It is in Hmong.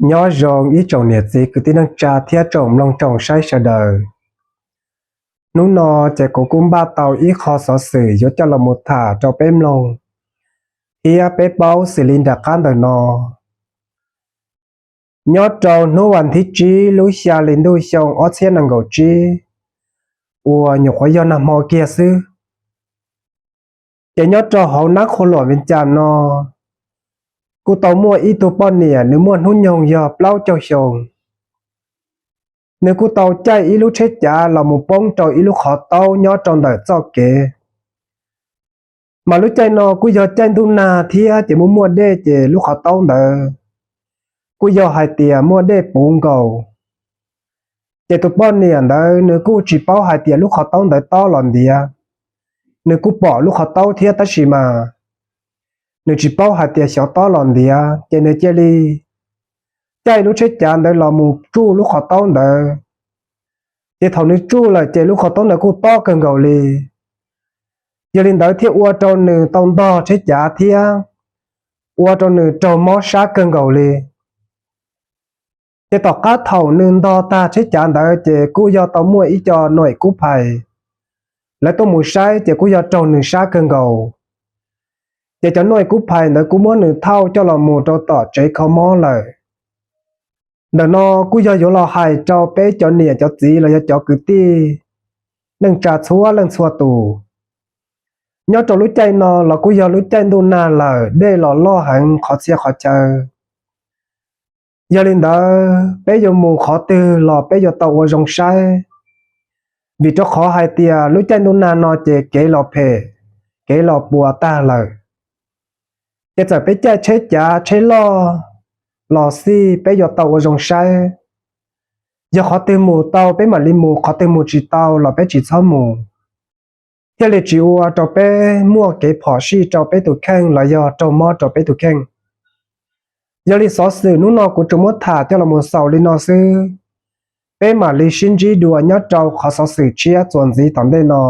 Nyob zoo ib tsoom niam txiv kwv tij neej tsa thiab tsoom mloog tsoom saib sawv daws. Hnub no ces kuv kuj npaj tau ib qho xov xwm yuav coj los mus tham rau peb mloog thiab peb paub xws li nram qab ntawm no. Nyob rau hnub vas thib tsib lub xya hli ntuj xyoo ob txhiab nees nkaum tsib uas nyuam qhuav yog nag hmo kiag xwb, ces nyob rau hauv nab qhua luam Vias Cas no kuj tau muaj ib tug poj niam nws muaj hnub nyoog yog plaub caug xyoo. Nws kuj tau caij ib lub tsheb cav los mus poob rau ib lub qhov taub nyob rau ntawm txoj kev. Mas lub caij no kuj yog caij ntuj nag thiab ces muaj muaj dej ces lub qhov taub ntawd kuj yog hais tias muaj dej puv nkaus. Ces tus poj niam ntawd nws kuj tsis paub hais tias lub qhov taub ntawd tob los ntiav. Nws kuj pom lub qhov taub thiab tab sis mas nws tsis paub hais tias xyov tob los ntiav ces nws cia li caij lub tsheb cav ntawd los mus tsuj lub qhov taub ntawd. Ces thaum nws tsuj lawm ces lub qhov taub ntawd kuj tob kawg nkaus li. Yog li ntawd thiaj ua rau nws tau ntog tsheb cav thiab ua rau nws raug mob sab kawg nkaus li. Ces tom qab thaum nws ntog tag tsheb cav ntawd ces kuj yog tau muaj ib co nuj ees kub phais lawv tuaj mus saib ces kuj yog raug nws sab kawg nkaus. Ces cov nuj ees kub phais ntawd kuj muab nws thauj coj los mus rau tom tsev kho mob lawm. Ntawm no kuj yog yuav los hais rau peb cov niam cov txiv los yog cov kwv tij neej tsa txhua leej txhua tus. Nyob rau lub caij no los kuj yog lub caij ntuj nag lawm, dej los loj heev qhov txhia qhov chaw. Yog li ntawd peb yuav mus qhov twg los peb yuav tau ua zoo saib, vim rau qhov hais tias lub caij ntuj nag no ces kev los phem, kev los puas tag lawm. Ces txawm peb caij tsheb cav tsheb loj los xij peb yuav tau ua zoo saib. Yog qhov twg mus tau peb mam li mus, qhov twg mus tsis tau los peb tsis txhob mus, thiaj li tsis ua rau peb muaj kev phom sij rau peb tus kheej los yog raug mob rau peb tus kheej. Yog li xov xwm hnub no kuv tsuas muab tham coj los mus xaus li no xwb. Peb mam li sib ntsib dua nyob rau qhov xov xwm tshiab txuas ntxiv tom ntej no.